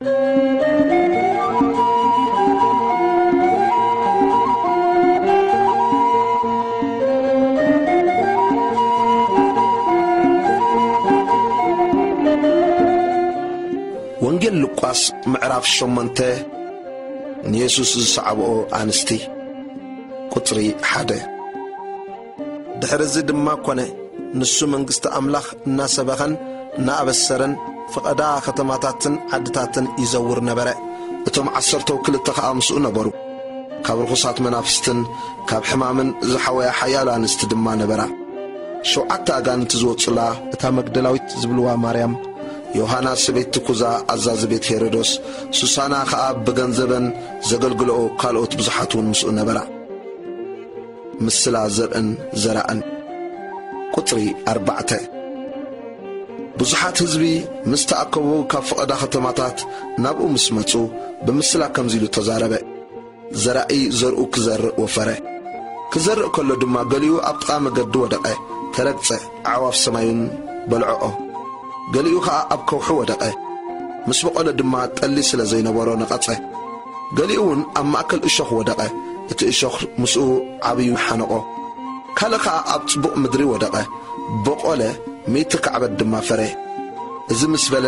ወንጌል ሉቃስ ምዕራፍ ሸሞንተ። ንየሱስ ዝሰዓብኦ ኣንስቲ። ቁጽሪ ሓደ። ድሕሪ እዚ ድማ ኮነ፣ ንሱ መንግስቲ ኣምላኽ እናሰበኸን እናኣበሰረን፣ ፍቐዳ ከተማታትን ዓድታትን ይዘውር ነበረ። እቶም ዓሰርተው ክልተ ኸኣ ምስኡ ነበሩ። ካብ ርኹሳት መናፍስትን ካብ ሕማምን ዝሓወያ ሓያሎ ኣንስቲ ድማ ነበራ። ሸውዓተ ኣጋንንቲ ዝወጹላ እታ መግደላዊት ዝብልዋ ማርያም፣ ዮሃና ሰበይቲ ኩዛ ኣዛዚ ቤት ሄሮዶስ፣ ሱሳና ኸኣ ብገንዘበን ዘገልግልኦ ካልኦት ብዙሓት እውን ምስኡ ነበራ። ምስላ ዘርእን ዘራእን። ቁጽሪ ኣርባዕተ። ብዙሓት ህዝቢ ምስ ተኣከቡ፣ ካብ ፍቐዳ ከተማታት ናብኡ ምስ መጹ፣ ብምስላ ከምዚ ኢሉ ተዛረበ። ዘራኢ ዘርኡ ክዘርእ ወፈረ። ክዘርእ ከሎ ድማ፣ ገሊኡ ኣብ ጥቓ መገዲ ወደቐ፣ ተረግጸ፣ ኣዕዋፍ ሰማይ እውን በልዐኦ። ገሊኡ ኸኣ ኣብ ከውሒ ወደቐ። ምስ በቖለ ድማ፣ ጠሊ ስለ ዘይነበሮ ነቐጸ። ገሊኡ እውን ኣብ ማእከል እሾኽ ወደቐ፣ እቲ እሾኽ ምስኡ ዓብዩ ሓነቖ። ካልእ ኸኣ ኣብ ጽቡቕ ምድሪ ወደቐ፣ በቖለ፣ ሚእቲ ካዕበት ድማ ፈረ። እዚ ምስ በለ፣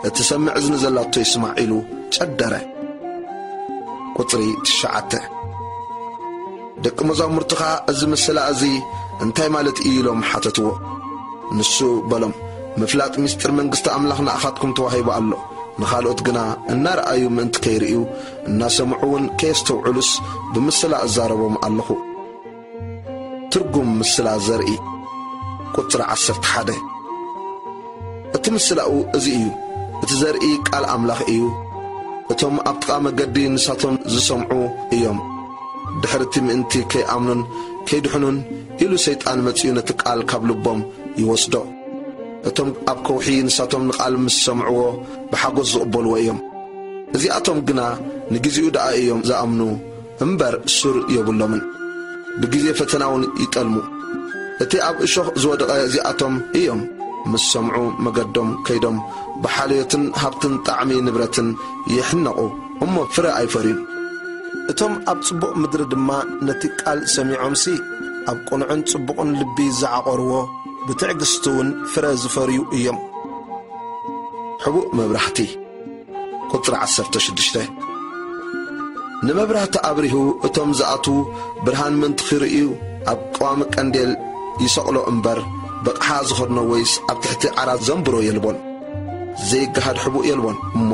እቲ ሰምዕ እዝኒ ዘላቶ ይስማዕ ኢሉ ጨደረ። ቁጽሪ ትሽዓተ። ደቂ መዛሙርቱ ኸኣ፣ እዚ ምስላ እዚ እንታይ ማለት እዩ? ኢሎም ሓተትዎ። ንሱ በሎም፣ ምፍላጥ ምስጢር መንግስቲ ኣምላኽ ንኣኻትኩም ተዋሂቡ ኣሎ፣ ንኻልኦት ግና እናረኣዩ ምእንቲ ከይርእዩ፣ እናሰምዑ እውን ከየስተውዕሉስ፣ ብምስላ እዛረቦም ኣለኹ። ትርጉም ምስላ ዘርኢ። ቁጽሪ ዓሰርተ ሓደ። እቲ ምስላኡ እዚ እዩ። እቲ ዘርኢ ቃል ኣምላኽ እዩ። እቶም ኣብ ጥቓ መገዲ ንሳቶም ዝሰምዑ እዮም። ድሕሪ እቲ ምእንቲ ከይኣምኑን ከይድሕኑን ኢሉ ሰይጣን መጺኡ ነቲ ቃል ካብ ልቦም ይወስዶ። እቶም ኣብ ከውሒ ንሳቶም ንቃል ምስ ሰምዕዎ ብሓጎስ ዝቕበልዎ እዮም። እዚኣቶም ግና ንግዜኡ ደኣ እዮም ዝኣምኑ እምበር ሱር የብሎምን። ብግዜ ፈተናውን ይጠልሙ። እቲ ኣብ እሾኽ ዝወደቐ እዚኣቶም እዮም። ምስ ሰምዑ መገዶም ከይዶም ብሓልዮትን ሃብትን ጣዕሚ ንብረትን ይሕነቑ፣ እሞ ፍረ ኣይፈርዩን። እቶም ኣብ ጽቡቕ ምድሪ ድማ ነቲ ቃል ሰሚዖምሲ ኣብ ቅኑዕን ጽቡቕን ልቢ ዝዓቖርዎ፣ ብትዕግስቲ እውን ፍረ ዝፈርዩ እዮም። ሕቡእ መብራህቲ። ቁጽሪ ዓሰርተ ሽዱሽተ። ንመብራህቲ ኣብሪሁ እቶም ዝኣትዉ ብርሃን ምእንቲ ኺርእዩ ኣብ ቀዋሚ ቀንዴል ይሰቕሎ እምበር፣ በቕሓ ዝኸድኖ ወይስ ኣብ ትሕቲ ዓራት ዘንብሮ የልቦን። ዘይገሃድ ሕቡእ የልቦን እሞ፣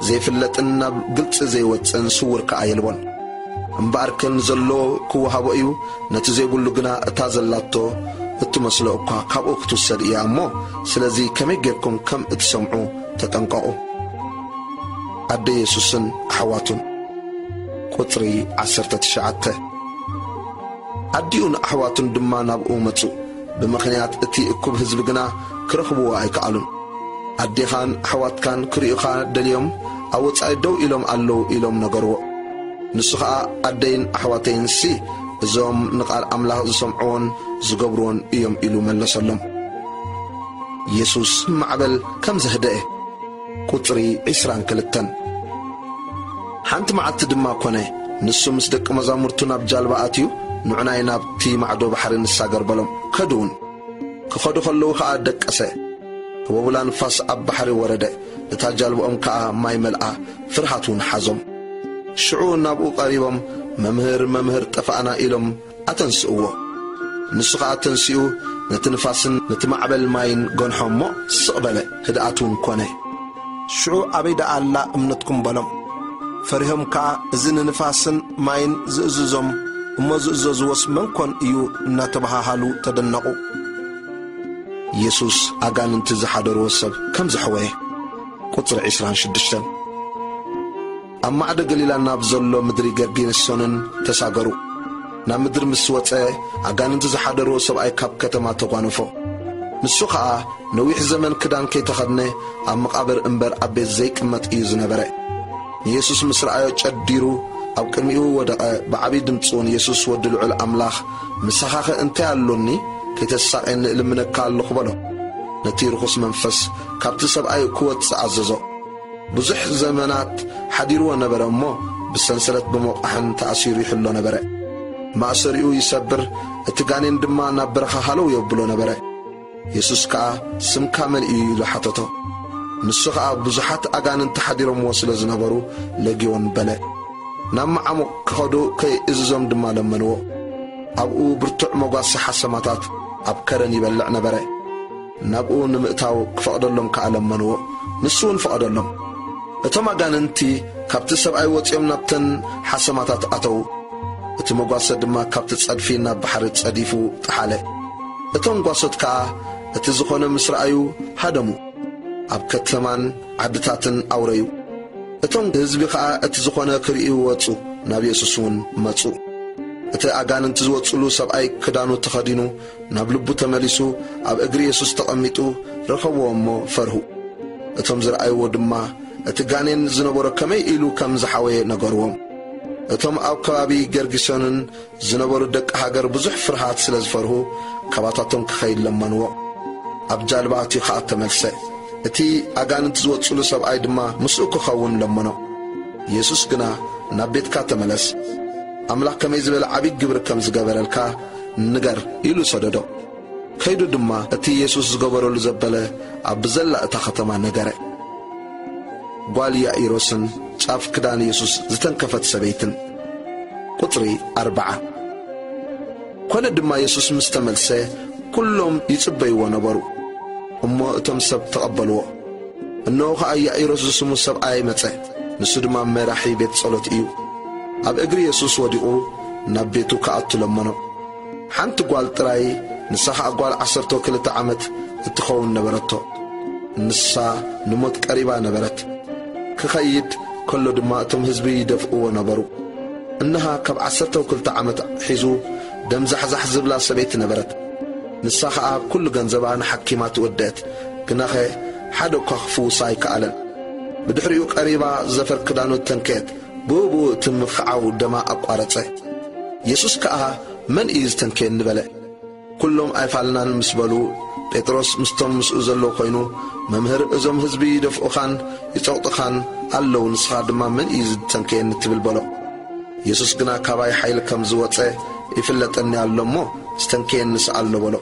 ዘይፍለጥን ናብ ግልጺ ዘይወጽእን ስዉር ከኣ የልቦን። እምበኣርከ ንዘሎ ክወሃቦ እዩ፣ ነቲ ዘይብሉ ግና እታ ዘላቶ እትመስሎ እኳ ካብኡ ክትውሰድ እያ እሞ፣ ስለዚ ከመይ ጌርኩም ከም እትሰምዑ ተጠንቀቑ። ኣደ የሱስን ኣሕዋቱን። ቁጽሪ ዓሰርተ ትሽዓተ። ኣዲኡን ኣሕዋቱን ድማ ናብኡ መጹ። ብምኽንያት እቲ እኩብ ህዝቢ ግና ክረኽብዎ ኣይከኣሉን። ኣዴኻን ኣሕዋትካን ክርእዩኻ ደልዮም ኣብ ወጻኢ ደው ኢሎም ኣለዉ ኢሎም ነገርዎ። ንሱ ኸኣ፣ ኣደይን ኣሕዋተይንሲ እዞም ንቓል ኣምላኽ ዝሰምዕዎን ዝገብርዎን እዮም ኢሉ መለሰሎም። የሱስ ማዕበል ከም ዘህደኤ። ቁጽሪ ዕስራን ክልተን። ሓንቲ መዓልቲ ድማ ኰነ፣ ንሱ ምስ ደቂ መዛሙርቱ ናብ ጃልባ ኣትዩ፣ "ንዑናይ ናብቲ ማዕዶ ባሕሪ ንሳገር" በሎም። ከዱ እውን። ክኸዱ ከለዉ ኸኣ ደቀሰ። ህቦብላ ንፋስ ኣብ ባሕሪ ወረደ፣ ነታ ጃልባኦም ከኣ ማይ መልኣ፣ ፍርሃት እውን ሓዞም። ሽዑ ናብኡ ቀሪቦም፣ "መምህር፣ መምህር፣ ጠፋእና" ኢሎም ኣተንስእዎ። ንሱ ኸኣ ተንሲኡ ነቲ ንፋስን ነቲ ማዕበል ማይን ገንሖ እሞ ስቕ በለ፣ ህድኣት እውን ኰነ። ሽዑ "ኣበይ ደኣ ኣላ እምነትኩም?" በሎም። ፈሪሆም ከኣ እዚ ንንፋስን ማይን ዝእዝዞም እሞ ዝእዘዝዎስ መን ኰን እዩ እናተባሃሃሉ ተደነቑ። የሱስ ኣጋንንቲ ዝሓደርዎ ሰብ ከም ዘሕወየ። ቁጽሪ ዕስራን ሽዱሽተን። ኣብ ማዕዶ ገሊላ ናብ ዘሎ ምድሪ ገርጌሴኖን ተሳገሩ። ናብ ምድሪ ምስ ወጸ፣ ኣጋንንቲ ዝሓደርዎ ሰብኣይ ካብ ከተማ ተጓነፎ። ንሱ ኸኣ ነዊሕ ዘመን ክዳን ከይተኸድነ ኣብ መቓብር እምበር ኣብ ቤት ዘይቅመጥ እዩ ዝነበረ። ንየሱስ ምስ ረኣዮ ጨዲሩ ኣብ ቅድሚኡ ወደቐ፣ ብዓብዪ ድምጺ እውን፣ "የሱስ ወዲ ልዑል ኣምላኽ፣ ምሳኻኸ እንታይ ኣሎኒ? ከይተሳቕየኒ እልምነካ ኣለኹ" በሎ። ነቲ ርኹስ መንፈስ ካብቲ ሰብኣይ ክወጽእ ኣዘዞ። ብዙሕ ዘመናት ሓዲርዎ ነበረ እሞ፣ ብሰንሰለት ብመቋሕን ተኣሲሩ ይሕሎ ነበረ። ማእሰሪኡ ይሰብር፣ እቲ ጋኔን ድማ ናብ በረኻ ሃለው የብሎ ነበረ። የሱስ ከኣ፣ "ስምካ መን እዩ?" ኢሉ ሓተቶ። ንሱ ኸኣ፣ ብዙሓት ኣጋንንቲ ሓዲሮምዎ ስለ ዝነበሩ፣ ለጊዮን በለ። ናብ መዓሙቕ ክኸዱ ከይእዝዞም ድማ ለመንዎ። ኣብኡ ብርቱዕ መጓሰ ሓሰማታት ኣብ ከረን ይበልዕ ነበረ። ናብኡ ንምእታው ክፈቕደሎም ከኣ ለመንዎ። ንሱ እውን ፈቐደሎም። እቶም ኣጋንንቲ ካብቲ ሰብኣይ ወጺኦም ናብተን ሓሰማታት ኣተዉ። እቲ መጓሰ ድማ ካብቲ ጸድፊ ናብ ባሕሪ ጸዲፉ ጠሓለ። እቶም ጓሶት ከኣ እቲ ዝኾነ ምስ ረኣዩ ሃደሙ። ኣብ ከተማን ዓድታትን ኣውረዩ። እቶም ህዝቢ ኸኣ እቲ ዝኾነ ክርእዩ ወጹ፣ ናብ የሱስ እውን መጹ። እቲ ኣጋንንቲ ዝወጽሉ ሰብኣይ ክዳኑ ተኸዲኑ ናብ ልቡ ተመሊሱ ኣብ እግሪ የሱስ ተቐሚጡ ረኸብዎ እሞ ፈርሁ። እቶም ዝረኣይዎ ድማ እቲ ጋኔን ዝነበሮ ከመይ ኢሉ ከም ዝሓወየ ነገርዎም። እቶም ኣብ ከባቢ ገርጊሶንን ዝነበሩ ደቂ ሃገር ብዙሕ ፍርሃት ስለ ዝፈርሁ፣ ካባታቶም ክኸይድ ለመንዎ። ኣብ ጃልባ ኣትዩ ኸኣ ተመልሰ። እቲ ኣጋንንቲ ዝወጽሉ ሰብኣይ ድማ ምስኡ ክኸውን ለመኖ። የሱስ ግና፣ "ናብ ቤትካ ተመለስ፣ ኣምላኽ ከመይ ዝበለ ዓቢ ግብሪ ከም ዝገበረልካ ንገር" ኢሉ ሰደዶ። ከይዱ ድማ እቲ የሱስ ዝገበረሉ ዘበለ ኣብ ብዘላ እታ ኸተማ ነገረ። ጓል ያኢሮስን ጫፍ ክዳን የሱስ ዝተንከፈት ሰበይትን። ቁጽሪ ኣርብዓ። ኮነ ድማ የሱስ ምስ ተመልሰ፣ ኩሎም ይጽበይዎ ነበሩ። እሞ እቶም ሰብ ተቐበልዎ። እነሆ ኸኣ ያኢሮስ ዝስሙ ሰብኣይ መጸ፣ ንሱ ድማ መራሒ ቤት ጸሎት እዩ። ኣብ እግሪ የሱስ ወዲቑ ናብ ቤቱ ክኣቱ ለመኖ። ሓንቲ ጓል ጥራይ፣ ንሳ ኸኣ ጓል ዓሰርተ ክልተ ዓመት እትኸውን ነበረቶ። ንሳ ንሞት ቀሪባ ነበረት። ክኸይድ ከሎ ድማ እቶም ህዝቢ ይደፍእዎ ነበሩ። እንሃ ካብ ዓሰርተ ክልተ ዓመት ሒዙ ደም ዛሕዛሕ ዝብላ ሰበይቲ ነበረት። ንሳ ኸኣ ኩሉ ገንዘባ ንሓኪማት ወደአት፣ ግናኸ ሓደ እኳ ክፍውሳ ኣይከኣለን። ብድሕሪኡ ቀሪባ ዘፈር ክዳኑ ተንከየት፣ ብኡ ብኡ እቲ ምኽዓው ደማ ኣቋረጸ። የሱስ ከኣ፣ "መን እዩ ዝተንከየኒ?" በለ። ኩሎም ኣይፋልናን ምስ በሉ፣ ጴጥሮስ ምስቶም ምስኡ ዘለዉ ኾይኑ፣ "መምህር፣ እዞም ህዝቢ ይደፍኡኻን ይጸቕጡኻን ኣለዉ፣ ንስኻ ድማ መን እዩ ዝተንከየኒ ትብል?" በሎ። የሱስ ግና፣ "ካባይ ሓይሊ ከም ዝወጸ ይፍለጠኒ ኣሎ እሞ፣ ዝተንከየኒስ ኣሎ" በሎ።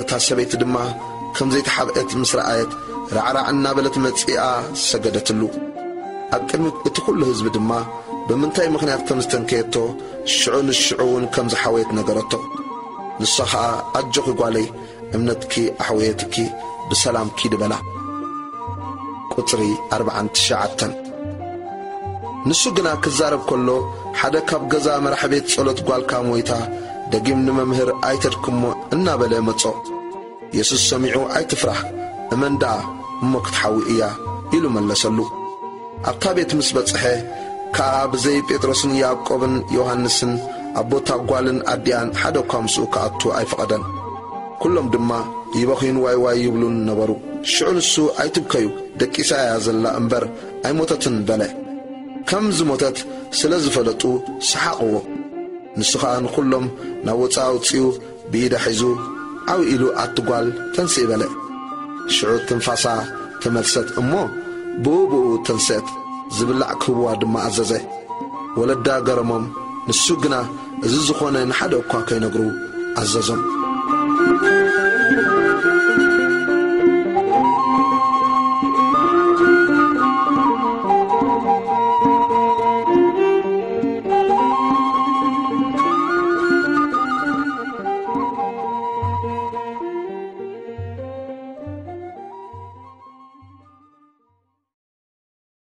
እታ ሰበይቲ ድማ ከም ዘይተሓብአት ምስ ረኣየት፣ ራዕራዕ እናበለት መጺኣ ሰገደትሉ። ኣብ ቅድሚ እቲ ኹሉ ህዝቢ ድማ ብምንታይ ምኽንያት ከም ዝተንከየቶ፣ ሽዑ ንሽዑ እውን ከም ዝሓወየት ነገረቶ። ንሳ ኸኣ፣ "ኣጆኺ ጓለይ፣ እምነትኪ ኣሕወየትኪ፣ ብሰላም ኪዲ" በላ። ቁጽሪ ኣርብዓን ትሽዓተን። ንሱ ግና ክዛረብ ከሎ፣ ሓደ ካብ ገዛ መራሕ ቤት ጸሎት፣ "ጓልካ ሞይታ፣ ደጊም ንመምህር ኣይተድክሞ" እናበለ መጾ። የሱስ ሰሚዑ፣ "ኣይትፍራህ፣ እመን ደኣ፣ እሞ ክትሓዊ እያ" ኢሉ መለሰሉ። ኣብታ ቤት ምስ በጽሐ ከኣ፣ ብዘይ ጴጥሮስን ያዕቆብን ዮሃንስን ኣቦታ ጓልን ኣዲኣን ሓደ እኳ ምስኡ ክኣቱ ኣይፈቐደን። ኩሎም ድማ ይበኽዩን ዋይ ዋይ ይብሉን ነበሩ። ሽዑ ንሱ፣ "ኣይትብከዩ፣ ደቂሳ እያ ዘላ እምበር ኣይሞተትን" በለ። ከም ዝሞተት ስለ ዝፈለጡ ሰሓቕዎ። ንሱ ኸኣ ንኹሎም ናብ ወጻኢ ኣውጺኡ ብኢዳ ሒዙ ዓው ኢሉ፣ "ኣቲ ጓል፣ ተንስኢ" በለ። ሽዑ ትንፋሳ ተመልሰት እሞ ብኡ ብኡ ተንስአት፣ ዝብላዕ ክህብዋ ድማ ኣዘዘ። ወለዳ ገረሞም፣ ንሱ ግና እዚ ዝኾነ ንሓደ እኳ ከይነግሩ ኣዘዞም።